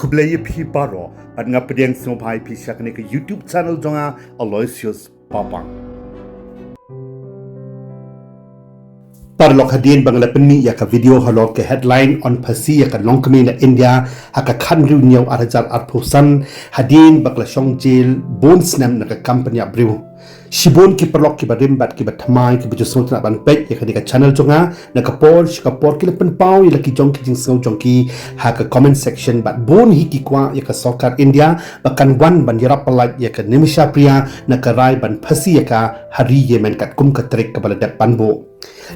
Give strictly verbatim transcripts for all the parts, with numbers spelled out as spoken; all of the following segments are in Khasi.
Khublei ïa phi baroh, bad nga pdiang sngewbha ïa phi sha kane ka YouTube channel jong nga, Aloysius Papang. Paralok, hadien ba nga la pynmih ïa ka video halor ka headline, yn phasi ïa ka longkmie na India ha ka khathynriew hynñiew ar hajar arphew san, hadien ba ka la shong jail bun snem na ka kam pynïap briew. Shibun ki paralok kiba rim bad kiba thymmai kiba ju sngewtynnat ban peit ïa kane ka channel jong nga na ka por sha ka por ki la pynpaw ïa la ki jong ki jingsngew jong ki ha ka comment section, bad bun hi ki kwah ïa ka sorkar India ba kan wan ban ïarap pyllait ïa ka Nimisha Priya na ka rai ban phasi ïa ka ha ri Yemen katkum ka tarik kaba la dep ban buh.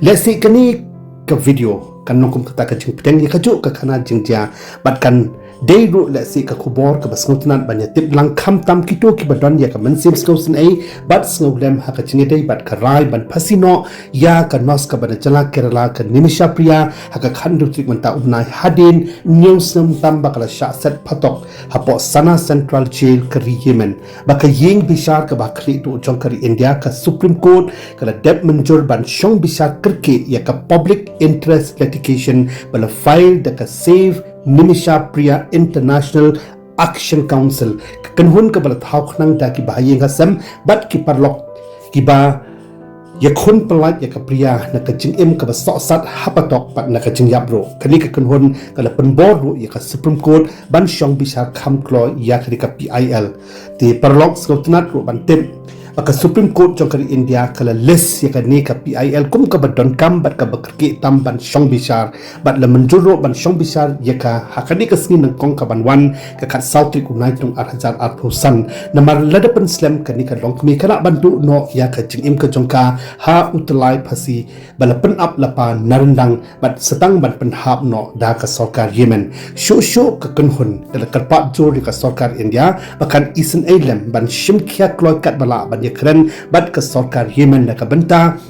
Lehse kane ka video kan long kum kata ka jingpdiang ïa kajuh ka khana jingjia, bad kan dei ruh lehse ka khubor kaba sngewtynnat ban ïatip lang, khamtam kito kiba don ïa ka mynsiem sngewsynei bad sngewlem ha ka jingïadei bad ka rai ban phasi noh ïa ka nurse kaba na jylla Kerala, ka Nimisha Priya, ha ka khathynriew tarik mynta u bnai, hadien hynñiew snem tam ba ka la shah set phatok hapoh Sana Central Jail ka ri Yemen. Ba ka ïing bishar kaba khlieh duh jong ka ri India, ka Supreme Court, ka la dep mynjur ban shong bishar kyrkieh ïa ka public interest litigation ba la file da ka Save Nimisha Priya International Action Council, ka kynhun kaba la thaw khnang da ki bahaïing hasem bad ki paralok kiba ïakhun pyllait ïa ka Priya na ka jingim kaba sohsat ha patok bad na ka jingïap ruh. Kane ka kynhun ka la pynbor ruh ïa ka Supreme Court ban shong bishar kham kloi ïa kane ka P I L. Te paralok, sngewtynnat ruh ban tip ba ka Supreme Court jong ka ri India ka la list ïa kane ka P I L kum kaba donkam bad kaba kyrkieh tam ban shong bishar, bad la mynjur ruh ban shong bishar ïa ka ha kane ka sngi nyngkong kaban wan, ka khatsaw tarik u Naitung ar hajar arphew san. Namar lada pynslem, kane ka longkmie ka lah ban duh noh ïa ka jingim ka jong ka ha u tyllai phasi ba la pynap lypa na ryndang bad sa tang ban pynhap noh da ka sorkar Yemen. Shuh shuh ka kynhun ka la kyrpad jur ïa ka sorkar India ba kan isynei lem ban shim khia kloi katba lah ban ïakren bad ka sorkar Yemen na ka bynta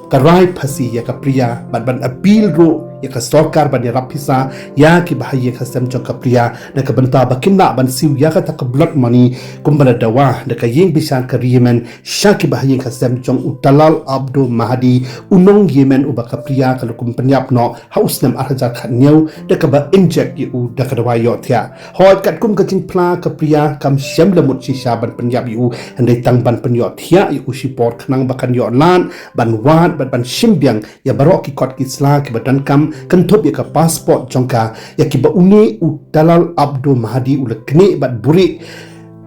ka rai phasi ïa ka Priya, bad ban appeal ruh ïa ka sorkar ban ïarap pisa ïa ki bahaïing hasem jong ka Priya na ka bynta ba kin lah ban siew ïa kata ka blood money kumba la dawa da ka ïing bishar ka ri Yemen sha ki bahaïing hasem jong u Talal Abdul Mahdi, u nong Yemen uba ka Priya ka la kum pynïap noh ha u snem ar hajar khathynñiew da kaba inject ïa u da ka dawai ïohthiah. Hooid, katkum ka jingphla, ka Priya kam shym la mut shisha ban pynïap ïa u, hynrei tang ban pynïohthiah ïa u shipor khnang ba kan ïoh lad ban wad bad ban shim biang ïa baroh ki kot ki sla kiba donkam, kynthup ïa ka passport jong ka, ïa kiba une u Talal Abdul Mahdi u la knieh bad buhrieh,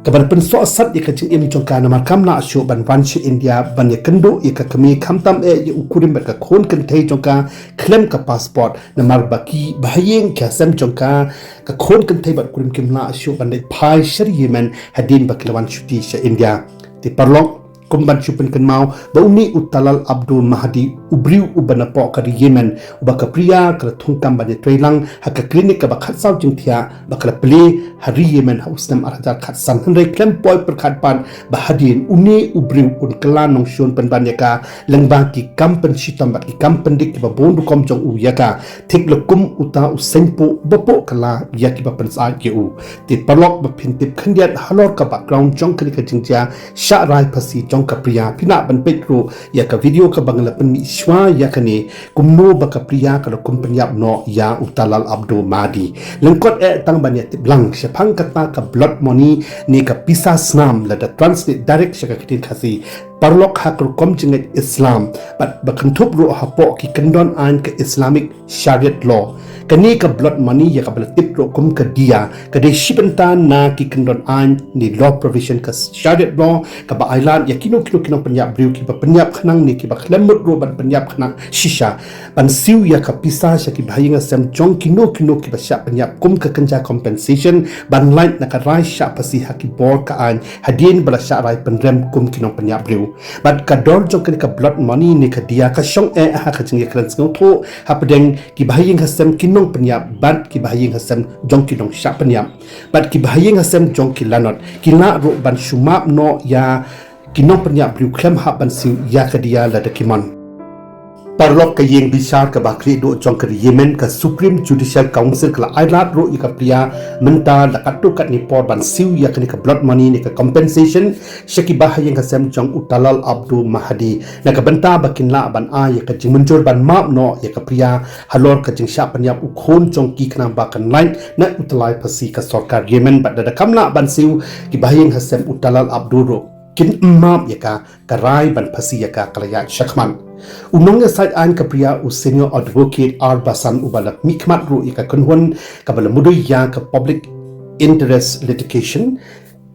kaba la pynsohsat ïa ka jingim jong ka, namar kam lah shuh ban wan sha India ban ïakynduh ïa ka kmie, khamtam eh ïa u kurim bad ka khun kynthei jong ka khlem ka passport, namar ba ki bahaïing ki hasem jong ka, ka khun kynthei bad kurim kim lah shuh ban leit phai sha ri Yemen hadien ba ki la wan shuti sha India. Te paralok, kum ban shu pynkynmaw ba une u Talal Abdul Mahdi, u briew uba napoh ka ri Yemen, uba ka Priya ka la thungkam ban ïatreilang ha ka klinik kaba khatsaw jingthiah ba ka la plie ha ri Yemen ha u snem ar hajar khatsan, hynrei khlem poi pyrkhat pat ba hadien une u briew un kylla nongshun pynban ïa ka, lyngba ki kam pynshitom bad ki kam pyndik kiba bun rukom jong u ïa ka, thik la kum uta u seiñ puh ba puh kylla ïa kiba pynsyaid ïa u. Te paralok, ba phin tip khyndiat halor ka background jong kane ka jingjia shah rai phasi jong ka Priya, phin lah ban peit ruh ïa ka video kaba nga la pynmih shuwa ïa kane, kumno ba ka Priya ka la kum pynïap noh ïa u Talal Abdul Mahdi. Lyngkot eh tang ban ïatip lang, shaphang kata ka blood money ne ka pisa snam, lada translate direct sha ka ktien Khasi, paralok, ha ka rukom jingngeit Islam bad ba kynthup ruh hapoh ki kyndon aiñ ka Islamic Shariat Law, kane ka blood money ïa kaba la tip ruh kum ka diya, ka dei shi bynta na ki kyndon aiñ ne law provision ka Shariat Law kaba ailad ïa kino kino ki nongpynïap briew kiba pynïap khnang ne kiba khlem mut ruh ban pynïap khnang shisha, ban siew ïa ka pisa sha ki bahaïing hasem jong kino kino kiba shah pynïap kum ka kynja compensation, ban lait na ka rai shah phasi ha ki bor ka aiñ hadien ba la shah rai pynrem kum ki nongpynïap briew. Bad ka dor jong kane ka blood money ne ka diya ka shong eh ha ka jingïakren sngewthuh hapdeng ki bahaïing hasem ki nongpynïap bad ki bahaïing hasem jong ki nongshah pynïap. Bad ki bahaïing hasem jong ki lanot ki lah ruh ban shu map noh ïa ki nongpynïap briew khlem hap ban siew ïa ka diya lada ki mon. Paralok, ka ïing bishar kaba khlieh duh jong ka ri Yemen, ka Supreme Judicial Council, ka la ai lad ruh ïa ka Priya mynta la katto katne por ban siew ïa kane ka blood money ne ka compensation sha ki bahaïing hasem jong u Talal Abdul Mahdi, na ka bynta ba kin lah ban ai ïa ka jingmynjur ban map noh ïa ka Priya halor ka jingshah pynïap u khun jong ki khnang ba kan lait na u tyllai phasi ka sorkar Yemen. Bad lada kam lah ban siew ki bahaïing hasem u Talal Abdul ruh, kin map ïa ka, ka rai ban phasi ïa ka ka la ïaid shakhmat. U nongïasaid aiñ ka Priya, u Senior Advocate R Basan, uba la mihkhmat ruh ïa ka kynhun kaba la mudui ïa ka Public Interest Litigation,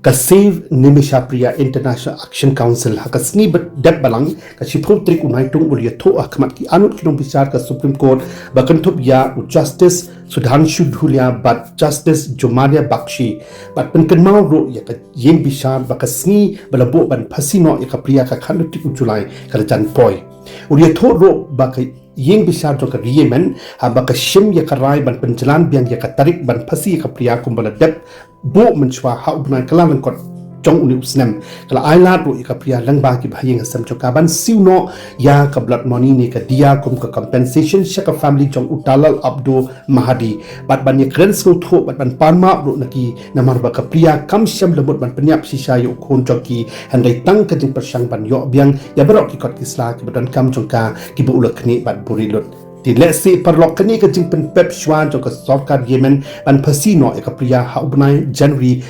ka Save Nimisha Priya International Action Council, ha ka sngi ba dep balang, ka shiphew tarik u Naitung, u la ïathuh ha khmat ki arngut ki nongbishar ka Supreme Court ba kynthup ïa u Justice Sudhanshu Dhulia bad Justice Jomaria Bakshi, bad pynkynmaw ruh ïa ka ïing bishar ba ka sngi ba la buh ban phasi noh ïa ka Priya, ka khathynriew tarik u July, ka la jan poi. U la ïathuh ruh ba ka ïing bishar jong ka ri Yemen, ha ba ka shim ïa ka rai ban pynjlan biang ïa ka tarik ban phasi ïa ka Priya kumba la dep buh mynshuwa ha u bnai Kyllalyngkot jong une u snem, ka la ai lad ruh ïa ka Priya lyngba ki bahaïing hasem jong ka ban siew noh ïa ka blood money ne ka diya kum ka compensation sha ka family jong u Talal Abdul Mahdi, bad ban ïakren sngewthuh bad ban pan map ruh na ki, namar ba ka Priya kam shym la mut ban pynïap shisha ïa u khun jong ki, hynrei tang ka jingpyrshang ban ïoh biang ïa baroh ki kot ki sla kiba donkam jong ka kiba u la knieh bad buhrieh lut. Te lehse paralok, kane ka jingpynpep shuwa jong ka sorkar Yemen ban phasi noh ïa ka Priya ha u bnai January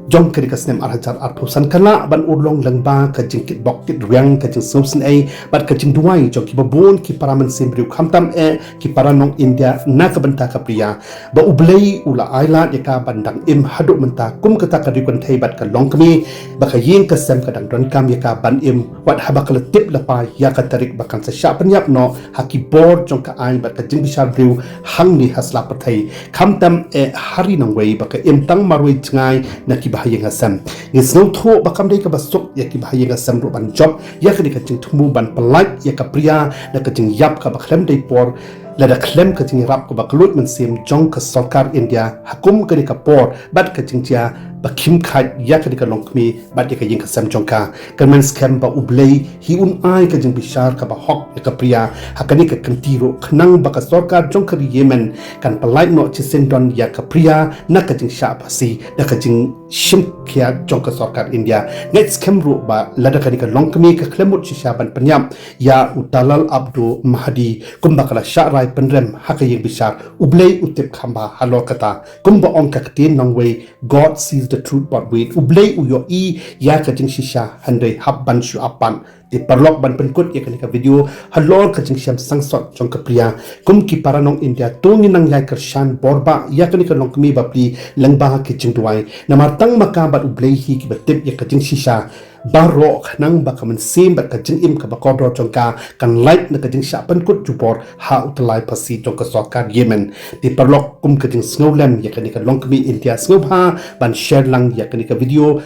jong kane ka snem ar hajar arphew san ka lah ban urlong lyngba ka jingkitbok kitrwiang, ka jingsngewsynei bad ka jingduwai jong kiba bun ki para mynsiem briew, khamtam eh ki para nong India, na ka bynta ka Priya. Ba U Blei u la ai lad ïa ka ban dang im haduh mynta kum kata ka riewkynthei bad ka longkmie, ba ka ïing ka sem ka dang donkam ïa ka ban im wat haba ka la tip lypa ïa ka tarik ba kan sa shah pynïap noh ha ki bor jong ka aiñ bad ka jingbishar briew hangne ha sla pyrthei, khamtam eh ha Ri Nongwei, ba ka im tang marwei jngai na ki bahaïing hasem. Ngi sngewthuh ba kam dei kaba suk ïa ki bahaïing hasem ruh ban jop ïa kane ka jingthmu ban pyllait ïa ka Priya na ka jingïap kaba khlem dei por, lada khlem ka jingïarap kaba kylluid mynsiem jong ka sorkar India ha kum kane ka por bad ka jingjia ba khim khait ïa kane ka longkmie bad ïa ka ïing ka sem jong ka. Kyrmen skhem ba U Blei hi un ai ka jingbishar kaba hok ïa ka Priya ha kane ka kynti ruh, khnang ba ka sorkar jong ka ri Yemen kan pyllait noh shisyndon ïa ka Priya na ka jingshah phasi, na ka jingshim khia jong ka sorkar India. Ngeit skhem ruh ba lada kane ka longkmie ka khlem mut shisha ban pynïap ïa u Talal Abdul Mahdi kumba ka la shah rai pynrem ha ka ïing bishar, U Blei u tip kham bha halor kata. Kumba ong ka ktien Nongwei, God sees the truth but wait. U Blei u ïohi ïa ka jingshisha hynrei hap ban shu ap pat. Te paralok, ban pynkut ïa kane ka video halor ka jingshem sangsot jong ka Priya, kum ki para nong India, to ngin nang ïai kyrshan borbah ïa kane ka longkmie bapli lyngba ki jingduwai. Namar tang ma ka bad U Blei hi kiba tip ïa ka jingshisha baroh, khnang ba ka mynsiem bad ka jingim kaba kordor jong ka kan lait na ka jingshah pynkut jubor ha u tyllai phasi jong ka sorkar Yemen. Te paralok, kum ka jingsngewlem ïa kane ka longkmie India, sngewbha ban share lang ïa kane ka video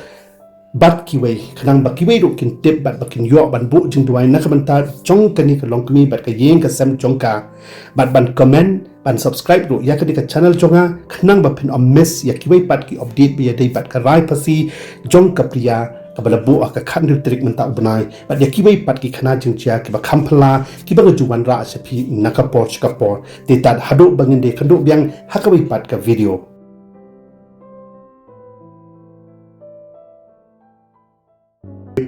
bad kiwei, khnang ba kiwei ruh kin tip bad ba kin ïoh ban buh jingduwai na ka bynta jong kane ka longkmie bad ka ïing ka sem jong ka. Bad ban comment, ban subscribe ruh ïa kane ka channel jong nga, khnang ba phin ym miss ïa kiwei pat ki update ba ïadei bad ka rai phasi jong ka Priya kaba la buh ha ka khathynriew tarik mynta u bnai, bad ïa kiwei pat ki khana jingjia kiba kham phylla kiba nga ju wanrah sha phi na ka por sha ka por. Te tad haduh ba ngin da ïakynduh biang ha kawei pat ka video.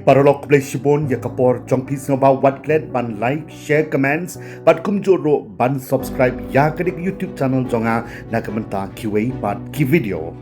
Paralok, khublei shibun ïa ka por jong phi, sngewbha wat klet ban like, share, comments bad kumjuh ruh ban subscribe ïa kane ka YouTube channel jong nga na ka bynta kiwei pat ki video.